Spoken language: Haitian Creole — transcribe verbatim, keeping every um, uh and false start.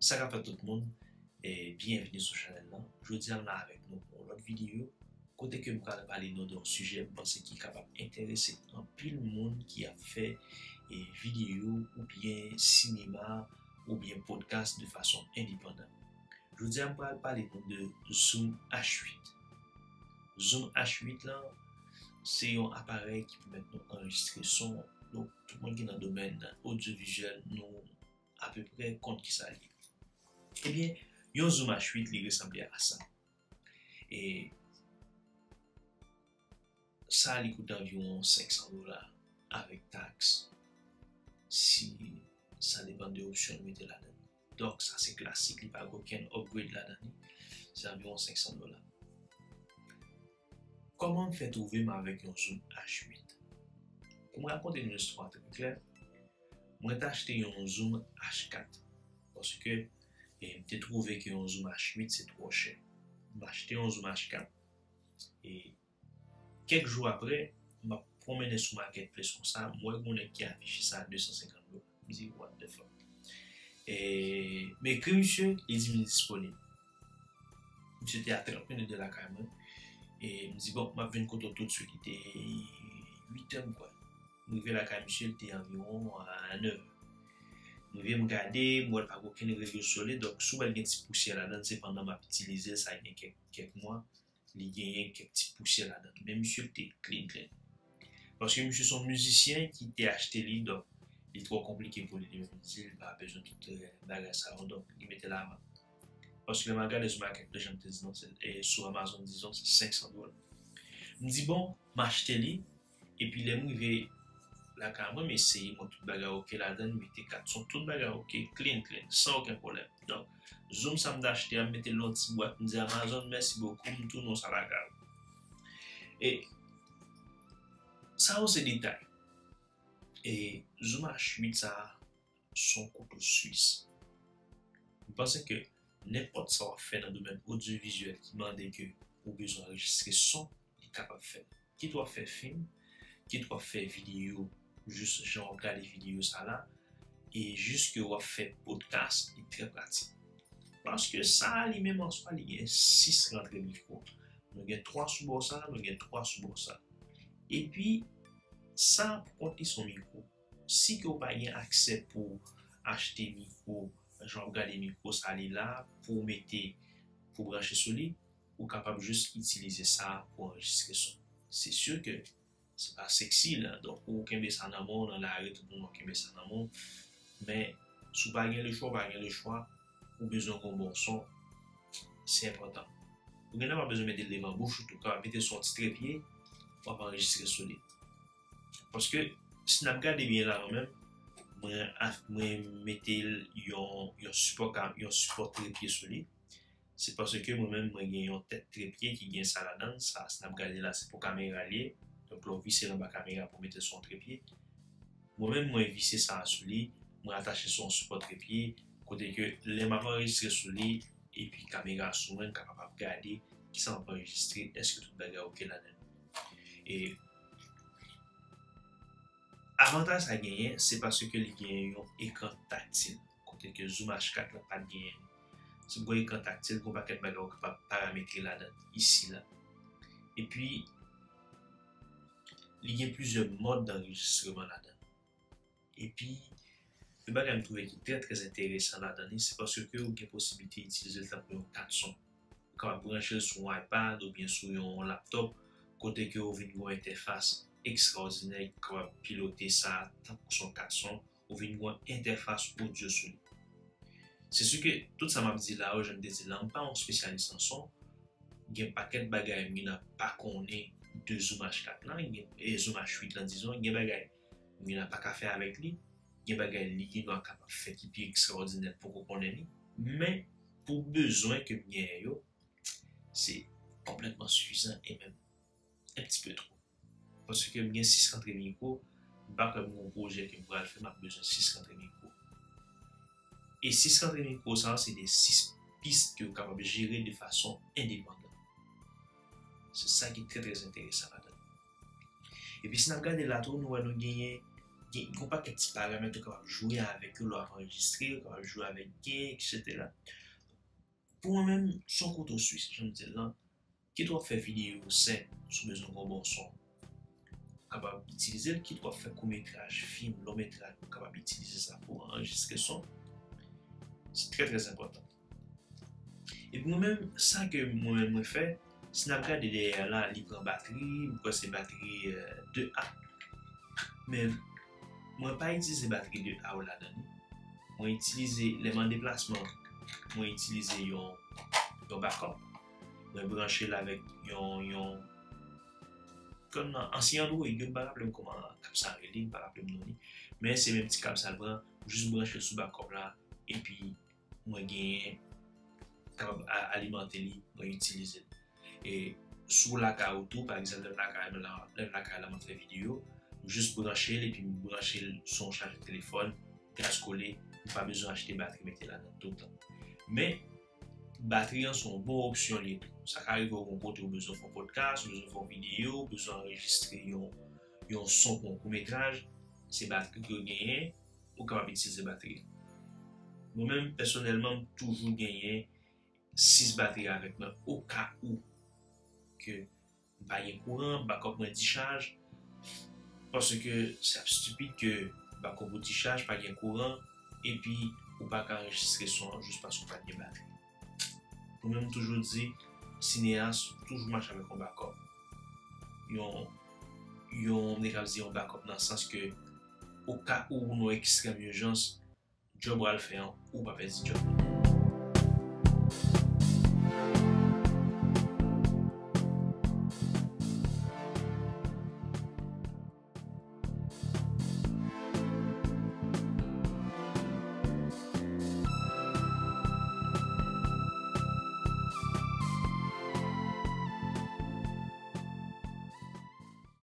Sa k ap fèt tout moun, e byenvini sou chanèl lan. Jodi a m la avèk nou pou yon lòt videyo, kote ke m pral pale nou de yon sijè m panse ki kapab enterese anpil moun ki ap fè e videyo oubyen sinema oubyen podcast de fason endepandan. Jodi a m pral pale nou de Zoom H uit. Zoom H uit lan, se yon aparèy ki pèmèt nou anrejistre son. Donk, tout moun ki nan domèn odyovizyèl, nou apeprè konn kisa l ye. Ebyen, yon Zoom H uit, li resanble a sa. E sa, li koute anviwon senk san dola avèk taks, si sa depann de opsyon nou mete ladan. Donk, sa se klasik, li pa gen okenn upgrade ladan li. Se anviwon senk san dola. Kòman m fè twouve m avèk yon Zoom H uit? Pou m rakonte nou istwa trè klè, mwen t achte yon Zoom H kat. Paske, e, m te twouve ke yon Zoom H uit se twò chè. M achte yon Zoom H kat. E kèk jou apre, m ap pwonmennen sou Marketplace konsa, m wè gon nèg ki afiche sa a de san senkant dola. M di, "What the fuck?" E, m ekri misye, li di m li disponib. Misye te a trant minit de lakay mwen. E m di, "Bon, m ap vin kote w toutswit." Li te uit è, m kwè. M rive lakay misye, li te anviwon a nèf è. M rive, m gade, m wè l pa gen okenn rezo sole. Donk, si w wè l gen ti pousyè ladan l, se pandan m ap itilize l, sa gen kèk, kèk mwa, li genyen kèk ti pousyè ladan l. Men misye, l te clean, clean. Paske misye se yon mizisyen ki te achte li, donk li twò konplike pou li, li menm di li pa bezwen tout, eh, bagay sa yo, donk li mete l a vann. Paske lè m al gade sou Marketplace, jan m te di nou, se, eh, sou Amazon, dizon, se senk san dola. M di, "Bon, m achte li," epi lè m rive lakay mwen, m eseye, mwen, tout bagay oke ladan, m mete kat son, tout bagay oke, clean, clean, san okenn pwoblèm. Donk, Zoom sa m t achte a, m mete l nan yon ti bwat, m di, "Amazon, mèsi bokou," m tounen sa lakay ou. E sa yo se detay. E Zoom H uit sa a, se yon kouto swis. M panse ke nenpòt sa w ap fè nan domèn odyovizyèl ki mande ke ou bezwen anrejistre son, li kapab fèt. Kit w ap fè fim, kit w ap fè videyo, jis jan w ap gade videyo sa la, e jis ke w ap fè podcast, li trè pratik. Paske sa a, li menm an swa, li gen sis rantre mikwo. Nou gen twa sou bò sa, nou gen twa sou bò sa. Epi, sa a pou kont li se yon mikwo. Si ke w pa gen aksè pou achte mikwo, jan w ap gade mikwo sa li la, pou w mete, pou w branche sou li, ou kapab jis itilize sa pou anrejistre son. Se si ke se pa seksi la, donk ou kenbe sa nan men w, nan lari tout moun ap kenbe sa nan men w, men si w pa gen lechwa, w pa gen lechwa, ou bezwen gen yon bon son, se enpòtan. Ou gen lè pa bezwen mete l devan bouch ou tou, ou kapab mete l sou yon ti trepye, w ap anrejistre sou li. Paske si n ap gade byen la, mwen menm, mwen, mwen mete l yon, yon sipò ka, yon sipò trepye sou li. Se paske mwen menm, mwen gen yon tèt trepye ki gen sa ladan l. Sa, si n ap gade la, se pou kamera l ye. Donk, lè w vise l anba kamera pou w mete l sou yon trepye. Mwen menm, mwen vise sa a sou li, mwen atache sou yon sipò trepye, kote ke lè m ap anrejistre sou li, epi kamera sou mwen, m kapab ap gade kisa m ap anrejistre, èske tout bagay oke ladan l. E avantaj sa genyen, se paske li gen yon ekran taktil, kote ke Zoom H kat la pa t genyen. Se yon ekran taktil, gen yon pakèt bagay ou kapab parametre ladan isi la. Epi, li gen plizyè mòd anrejistreman ladan. Epi, yon bagay m twouve ki trè, trè enteresan ladan li, se paske ou gen posiblite itilize l tankou yon kat son. Ou kapab branche l sou yon iPad oubyen sou yon laptop, kote ke ou vin gen yon entèfas ekstraòdinè ki kapab pilote sa tankou se yon kat son, ou vin gen yon entèfas odyo sou li. Se si ke tout sa m ap di la yo, jan m te di la, m pa yon espesyalis nan son, gen pakèt bagay m gen nan pa konnen de Zoom H kat lan, gen, e Zoom H uit lan, dizon, gen bagay m gen nan pa ka fè avèk li, gen bagay li gen dwa kapab fè ki pi ekstraòdinè poko konnen li. Men, pou bezwen ke m genyen yo, se konplètman sifizan e menm un petit peu trop. Paske m gen sis rantre mikwo, m pa kwè m gen yon pwojè ke m pral fè, m ap bezwen sis rantre mikwo. E sis rantre mikwo sa yo, se de sis pis ke w kapab jere de fason endepandan. Se sa ki trè, trè enteresan ladan. Epi si n ap gade la tou, nou wè nou genyen gen yon pakèt ti paramèt ou kapab jwe avèk yo lè w ap anrejistre, ou kapab jwe avèk gen, et cetera. Pou mwen menm, se yon kouto swis, jan m di l lan. Kit w ap fè videyo senp, si w bezwen yon bon son, ou kapab itilize l, kit w ap fè kout metraj, fim, long metraj, ou kapab itilize sa pou anrejistre son. Se trè, trè enpòtan. Epi mwen menm, sa ke mwen menm mwen fè, si n ap gade dèyè a la, li pran batri, m kwè se batri, euh, de A. Men, mwen pa itilize batri de A yo ladan li. Mwen itilize, lè m an deplasman, mwen itilize yon, yon backup. Mwen branche l avèk yon, yon, kòm nan ansyen Android yo, m pa raple m kòman kab sa rele, m pa raple m non li. Men se menm ti kab sa l pran, jis branche l sou backup la, epi mwen genyen, kapab a-, alimante li, mwen itilize l. E si w lakay ou tou, pa egzanp, lè m lakay mwen la, lè m lakay la, mwen fè videyo, m jis branche l, epi m branche l sou yon chajè telefòn, gaz kole, ou pa bezwen achte batri mete ladan l toutan. Men, batri an se yon bon opsyon li ye tou. Sa ka rive w gon kote ou bezwen fè yon podcast, ou bezwen fè yon videyo, ou bezwen anrejistre yon, yon son pou yon kout metraj, se batri ke w genyen, ou kapab itilize batri an. Mwen menm, pèsonèlman, m toujou genyen sis batri avèk mwen, oka ou ke m pa gen kouran, backup mwen dichaj, paske se ap stipid ke backup ou dichaj, pa gen kouran, epi ou pa ka anrejistre son an jis paske ou pa t gen batri. Mwen menm, m toujou di, sineyas toujou mache avèk yon backup. Yon, yon, m te kab di yon backup nan sans ke, oka ou nan yon ekstrèm ijans, djòb w al fè an, ou pa pèdi djòb la.